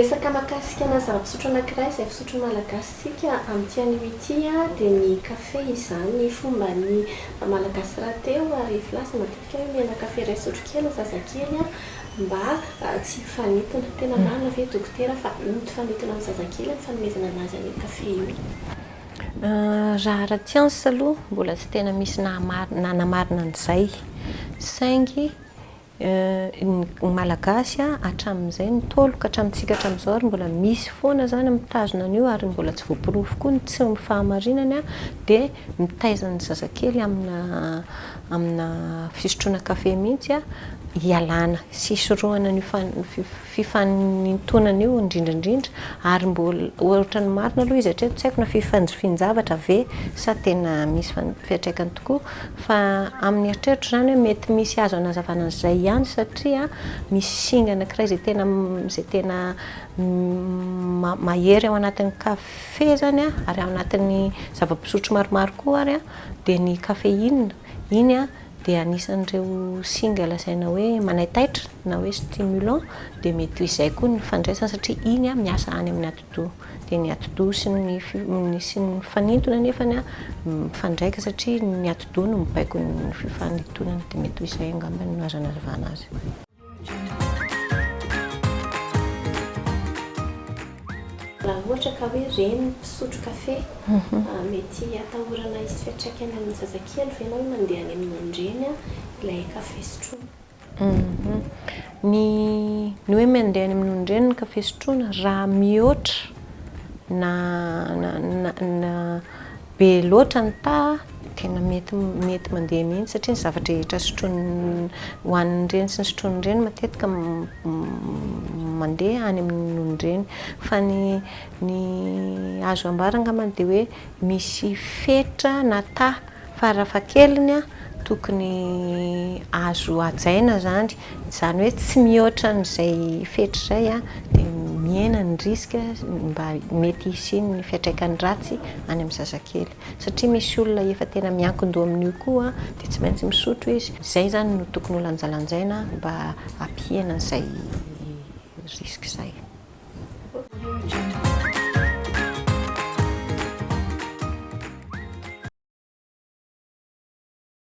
Resaka mahakasika ana zava-pisotro anankiray izay fisotron'ny Malagasy isika amin'ity anio ity dia ny kafe izany. Fomban'ny Malagasy rahateo ary filaza matetika hoe omena kafe iray sotrokely ny zazakely mba tsy hifanintona. Tena marina ve dokotera fa ody fanintona amin'ny zazakely ny fanomezana anazy an'io kafe io? Raha ara-tsiansa aloha mbola tsy tena misy nanamarina an'izay saingy Ny Malagasy hatramin'izay, ny Ntaolo ka hatramintsika hatramin'izao ary mbola misy foana izany mitazona an'io ary mbola tsy voaporofo koa ny tsy fahamarinany dia mitaiza ny zazakely amina amina fisotroana kafe mihitsy hialana sy hisorohana an'io fifanintonana io indrindra indrindra ary mbola ohatran'ny marina aloha izy hatreto tsy haiko na fifanjifin-javatra ve sa tena misy fiantraikany tokoa Fa amin'ny eritreritro izany hoe mety misy azo anazavana an'izay ihany satria misy singa anankiray izay tena izay tena mahery ao anatin'ny kafe izany an, ary ao anatin'ny zava-pisotro maromaro koa ary an, dia ny caféine. Iny an dia anisan'ireo singa lazaina hoe manaitaitra na hoe stimulant dia mety ho izay koa ny fandraisana satria iny an miasa any amin'ny atidoha. Dia ny atidoha sy ny sy ny fanintona nefany mifandraika satria ny atidoha no mibaiko ny fifanintonana dia mety ho izay angamba no azo anazavana azy. Raha ohatra ka hoe reny mpisotro kafe, mety atahorana hisy fiantraikany amin'ny zazakely ve na hoe mandeha any amin'ny nonon-dreny ilay kafe sotroina? Ny ny hoe mandeha any amin'ny nonon-dreny ny kafe sotroina, raha mihoatra na na na be loatra ny taha tena mety mety mandeha mihitsy satria ny zavatra rehetra sotroin'ny hohanin'ny reny sy ny sotroin'ny reny matetika mandeha any amin'ny nonon-dreny. Fa ny ny azo ambara angambany dia hoe misy fetra na taha Farafahakeliny tokony azo hajaina izany, izany hoe tsy mihoatra an'izay fetra izay dia mihena ny risque mba mety hisian'ny fiantraikany ratsy any amin'ny zazakely. Satria misy olona efa tena miankin-doha amin'io koa dia tsy maintsy misotro izy. Izay izany no tokony ho lanjalanjaina mba hampihena an'izay risque izay.